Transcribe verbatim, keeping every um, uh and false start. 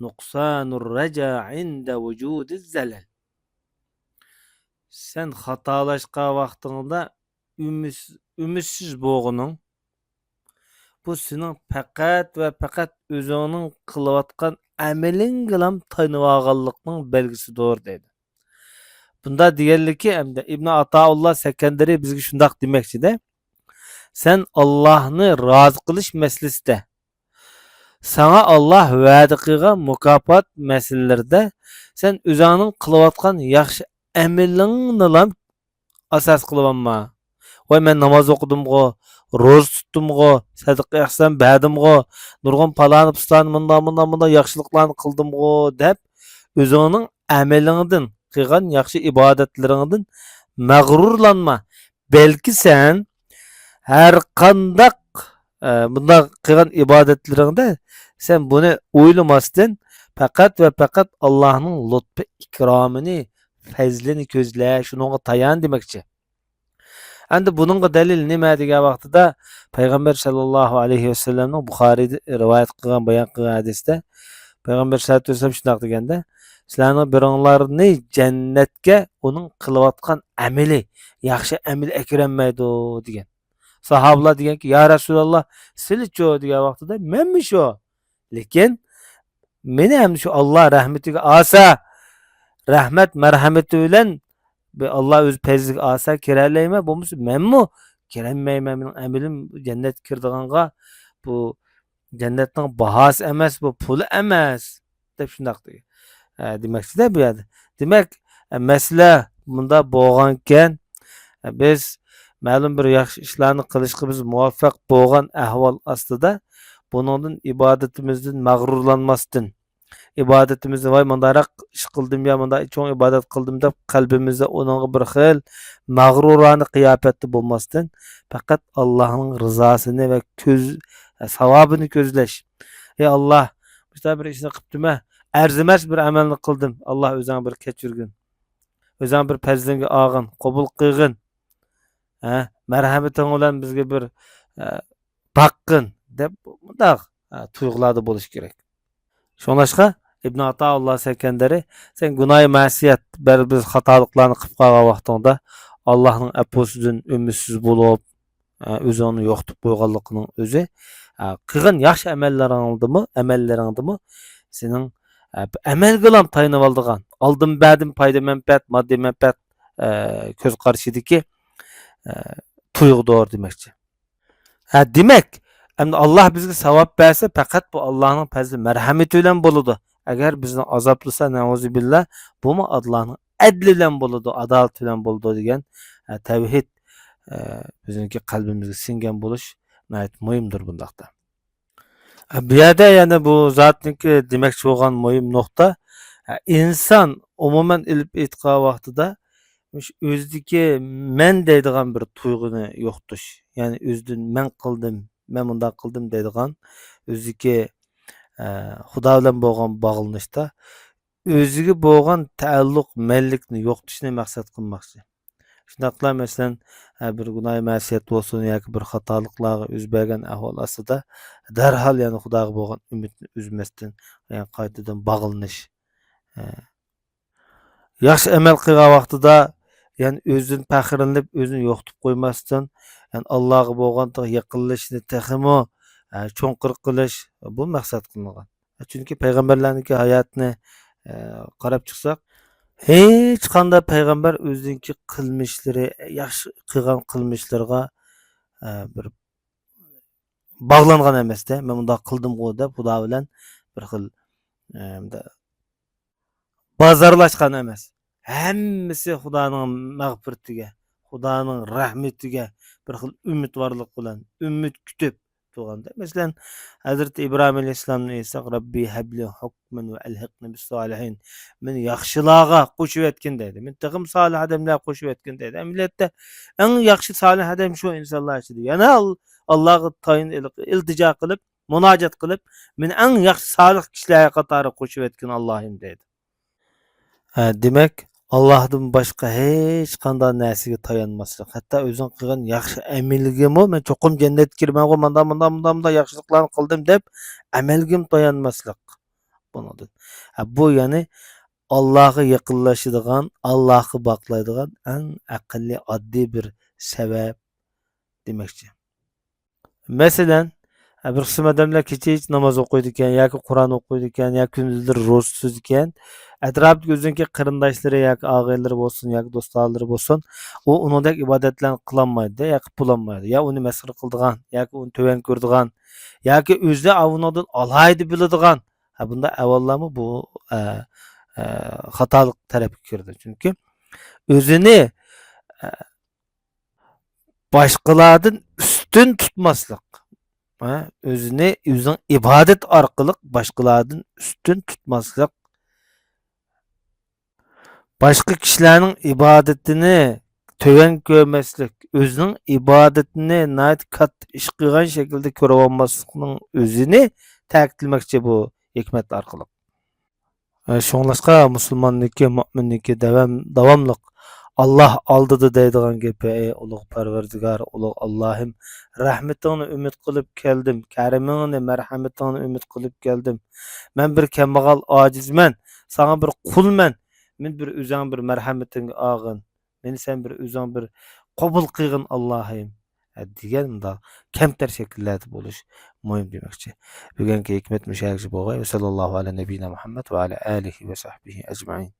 نقصان الرجا عند وجود الزلل. سەن خاتالاشقان ۋاقتىڭدا ئۈمىدس-، ئۈمىدسىز بولغىنىڭ، بۇ سېنىڭ پەقەت ۋە پەقەت ئۆزۈڭنىڭ قىلىۋاتقان ئەمىلىڭگىلا تايىنىۋالغانلىقنىڭ بەلگىسىدۇر، دەيدۇ. بۇنداق دېگەنلىكى، ئەمدى ئىبن ئاتائۇللا سەكەندىرى بىزگە شۇنداق دېمەكچىدە، سەن ئاللاھنى رازى قىلىش مەسىلىسىدە، ساڭا ئاللاھ ۋەدە قىلغان مۇكاپات مەسىلىلىرىدە سەن ئۆزۈڭنىڭ قىلىۋاتقان ياخشى ئەمىلىڭنىلا ئاساس قىلىۋالما. ۋاي، مەن ناماز ئوقۇدۇمغۇ، روزا تۇتتۇمغۇ، سەدىقە ئەھسان بەردىمغۇ، نۇرغۇن پالانى پۇستانى مۇنداق، مۇنداق، مۇنداق ياخشىلىقلارنى قىلدىمغۇ دەپ، ئۆزۈڭنىڭ ئەمىلىڭدىن، قىلغان ياخشى ئىبادەتلىرىڭدىن مەغرۇرلانما. بەلكى سەن ھەر قانداق، ئە، بۇنداق قىلغان ئىبادەتلىرىڭدە سەن بۇنى ئويلىماستىن، پەقەت ۋە پەقەت ئاللاھنىڭ لۇتپى ئىكرامىنى، پەزلىنى كۆزلە، شۇنىڭغا تايان دېمەكچى. ئەمدى بۇنىڭغا دەلىل نېمە دېگەن ۋاقتىدا، پەيغەمبەر سەللەللاھۇ ئەلەيھى ۋەسەللەمنىڭ بۇخارىيدا رىۋايەت قىلغان، بايان قىلغان ھەدىستە، پەيغەمبەر سەللەللاھۇ ئەلەيھى ۋەسەللەم شۇنداق دېگەندە، سىلەرنىڭ بىرىڭلارنى جەننەتكە ئۇنىڭ قىلىۋاتقان ئەمىلى، ياخشى ئەمىلى ئەكىرەلمەيدۇ، دېگەن. ساھابىلار دېگەنكى، يا رەسۇلاللا، سىلىچۇ؟ دېگەن ۋاقتىدا، مەنمۇ شۇ. لېكىن مېنى ھەم شۇ ئاللا رەھمىتىگە ئاسا، رەھمەت مەرھەمىتى بىلەن بىر ئاللا ئۆز پەزلىگە ئاسا كىرەلەيمەن، بولمىسا مەنمۇ كىرەلمەيمەن، مېنىڭ ئەمىلىم جەننەتكە كىرىدىغانغا، بۇ جەننەتنىڭ باھاسى ئەمەس، بۇ پۇلى ئەمەس، دەپ شۇنداق دېگەن. ئە، دېمەكچىدە بۇ يەردە. دېمەك، ئە، مەسىلە مۇنداق بولغانكەن، ئە، بىز مەلۇم بىر ياخشى ئىشلارنى قىلىشقا بىز مۇۋەپپەق بولغان ئەھۋال ئاستىدا، بۇنىڭدىن ئىبادىتىمىزدىن مەغرۇرلانماستىن، ئىبادىتىمىزنى، ۋاي، مۇنداقراق ئىش قىلدىم يا مۇنداق چوڭ ئىبادەت قىلدىم دەپ قەلبىمىزدە ئۇنىڭغا بىر خىل مەغرۇرانە قىياپەتتە بولماستىن، پەقەت ئاللانىڭ رىزاسىنى ۋە كۆز-، ساۋابىنى كۆزلەش. ئەي ئاللا، مۇشۇنداق بىر ئىشنى قىپتىمەن، ئەرزىمەس بىر ئەمەلنى قىلدىم، ئاللا ئۆزۈڭ بىر كەچۈرگىن، ئۆزۈڭ بىر پەزلىڭگە ئالغىن، قوبۇل قىلغىن، ھە، مەرھەمىتىڭ بىلەن بىزگە بىر، ھە، باققىن دەپ مۇنداق، ھە، تۇيغۇلاردا بولۇش كېرەك. شۇڭلاشقا ئىبن ئاتائۇللا سەكەندەرى، سەن گۇناھى مەسىيەت، بەرىبىر خاتالىقلارنى قىلىپ قالغان ۋاقتىڭدا ئاللانىڭ ئەپۇسىدىن ئۈمىدسىز بولۇپ، ئە، ئۆزۈڭنى يوقىتىپ قويغانلىقىنىڭ ئۆزى، ئە، قىلغان ياخشى ئەمەللىرىڭدىمۇ، ئەمەللىرىڭدىمۇ سېنىڭ، ئە، ئەمەلگىلا تايىنىۋالىدىغان، ئالدىن بەردىن پايدا مەنپەئەت، ماددىي مەنپەئەت، ئە، كۆز قارىشىدىكى، ئە، تۇيغۇدۇر دېمەكچى. ھە، دېمەك، ئەمدى ئاللا بىزگە ساۋاب بەرسە، پەقەت بۇ ئاللانىڭ پەزلى مەرھەمىتى بىلەن بولىدۇ. ئەگەر بىزنى ئازابلىسا، نەئۇزۇبىللا، بۇمۇ ئاللانىڭ ئەدلى بىلەن بولىدۇ، ئادالىتى بىلەن بولىدۇ دېگەن، ھە، تەۋھىد، ئە، بىزنىڭكى قەلبىمىزگە سىڭگەن بولۇش ناھايىتى مۇھىمدۇر بۇنداقتا. ھە، بۇ يەردە يەنە بۇ زاتنىڭكى دېمەكچى بولغان مۇھىم نۇقتا، ھە، ئىنسان ئومۇمەن ئېلىپ ئېيتقان ۋاقتىدا مۇشۇ ئۆزىدىكى مەن دەيدىغان بىر تۇيغۇنى يوقىتىش. يەنى ئۆزىدىن مەن قىلدىم، مەن مۇنداق قىلدىم دەيدىغان ئۆزىدىكى، ئە، خۇدا بىلەن بولغان باغلىنىشتا ئۆزىگە بولغان تەئەللۇق، مەنلىكنى يوقىتىشنى مەقسەت قىلماقچى. شۇنداقلا، مەسىلەن، ھە، بىر گۇناھى مەسىيەت بولسۇن ياكى بىر خاتالىقلارغا يۈز بەرگەن ئەھۋال ئاستىدا دەرھال يەنە خۇداغا بولغان ئۈمىدنى ئۈزمەستىن، يەنە قايتىدىن باغلىنىش. ھە. ياخشى ئەمەل قىلغان ۋاقتىدا يەنە ئۆزىدىن پەخىرلىنىپ، ئۆزىنى يوقىتىپ قويماستىن، يەنى ئاللاغا بولغان يېقىنلىشىشنى تېخىمۇ، ھە، چوڭقۇر قىلىش، بۇ مەقسەت قىلىنغان. چۈنكى پەيغەمبەرلەرنىڭكى ھاياتىنى، ئە، قاراپ چىقساق، ھېچقانداق پەيغەمبەر ئۆزىنىڭكى قىلمىشلىرى، ياخشى قىلغان قىلمىشلىرىغا، ئە، بىر باغلانغان ئەمەستە، مەن مۇنداق قىلدىمغۇ دەپ خۇدا بىلەن بىر خىل، ئە، بازارلاشقان ئەمەس. ھەممىسى خۇدانىڭ مەغپىرىتىگە، خۇدانىڭ رەھمىتىگە بىر خىل ئۈمىدۋارلىق بىلەن، ئۈمىد كۈتۈپ تۇرغاندا. مەسىلەن، ھەزرىتى ئىبراھىم ئەلەيھىسسالامنى ئېيتساق، رەببى ھەبلى ھۇكمەن ۋە ئەلھىقنى بىسسالىھىن. مېنى ياخشىلارغا قوشۇۋەتكىن دەيدۇ. مېنى تېخىمۇ سالىھ ئادەملەرگە قوشۇۋەتكىن دەيدۇ. ئەمەلىيەتتە ئەڭ ياخشى سالىھ ئادەم شۇ ئىنسانلار ئىچىدە. يەنە ئال-، ئاللاغا تايىن ئىلتىجا قىلىپ، مۇناجات قىلىپ، مېنى ئەڭ ياخشى سالىھ كىشىلەر قاتارىغا قوشۇۋەتكىن ئاللاھىم دەيدۇ. ھە، دېمەك، ئاللاھتىن باشقا ھېچقانداق نەرسىگە تايانماسلىق. ھەتتا ئۆزۈڭ قىلغان ياخشى ئەمىلىگىمۇ، مەن چوقۇم جەننەتكە كىرىمەنغۇ، مۇنداق، مۇنداق، مۇنداق، مۇنداق ياخشىلىقلارنى قىلدىم دەپ، ئەمەلگىمۇ تايانماسلىق. بۇنىڭدىن. ھە، بۇ يەنى ئاللاغا يېقىنلىشىدىغان، ئاللاغا باغلايدىغان ئەڭ ئەقەللىي ئاددىي بىر سەۋەب دېمەكچى. مەسىلەن، بىر قىسىم ئادەملەر كېچىچە ناماز ئوقۇيدىكەن ياكى قۇرئان ئوقۇيدىكەن ياكى كۈندۈزلىرى روزا تۇتىدىكەن. ئەتراپىدىكى ئۆزىنىڭكى قېرىنداشلىرى ياكى ئاغىنىلىرى بولسۇن ياكى دوستلىرى بولسۇن، ئۇ ئۇنىڭدەك ئىبادەتلەرنى قىلالمايدۇ يا قىلىپ بولالمايدۇ. يا ئۇنى مەسخىرە قىلىدىغان ياكى ئۇنى تۆۋەن كۆرىدىغان ياكى ئۆزى ئۇنىڭدىن ئالاھىدە بىلىدىغان، ھە، بۇنداق ئەھۋاللارمۇ بۇ، ئە، ئە، خاتالىق تەرەپكە كىرىدۇ. چۈنكى ئۆزىنى، ئە، باشقىلاردىن ئۈستۈن تۇتماسلىق، ھە، ئۆزىنى، ئۆزىنىڭ ئىبادەت ئارقىلىق باشقىلاردىن ئۈستۈن تۇتماسلىق، باشقا كىشىلەرنىڭ ئىبادىتىنى تۆۋەن كۆرمەسلىك، ئۆزىنىڭ ئىبادىتىنى ناھايىتى كاتتا ئىش قىلغان شەكىلدە كۆرۈۋالماسلىقنىڭ ئۆزىنى تەكىتلىمەكچى بۇ ھېكمەت ئارقىلىق. ئە، شۇڭلاشقا مۇسۇلماننىڭكى، مۆمىننىڭكى داۋام-، داۋاملىق ئاللاھ ئالدىدا دەيدىغان گېپى، ئەي ئۇلۇغ پەرۋەردىگار، ئۇلۇغ ئاللاھىم، رەھمىتىڭنى ئۈمىد قىلىپ كەلدىم، كەرىمىڭنى، مەرھەمىتىڭنى ئۈمىد قىلىپ كەلدىم. مەن بىر كەمبەغەل، ئاجىزمەن، ساڭا بىر قۇلمەن. مېنى بىر ئۆزۈڭ بىر مەرھەمىتىڭگە ئالغىن. مېنى سەن بىر ئۆزۈڭ بىر قوبۇل قىلغىن، ئاللاھىم، دېگەن مۇنداق كەمتەر شەكىللەردە بولۇش مۇھىم دېمەكچى. بۈگۈنكى ھېكمەت مۇشۇ يەرگىچە بولغاي. ۋەسەللاللاھۇ ئەلا نەبىينا مۇھەممەد ۋە ئەلا ئالىھى ۋە سەھبىھى ئەجمەئىن.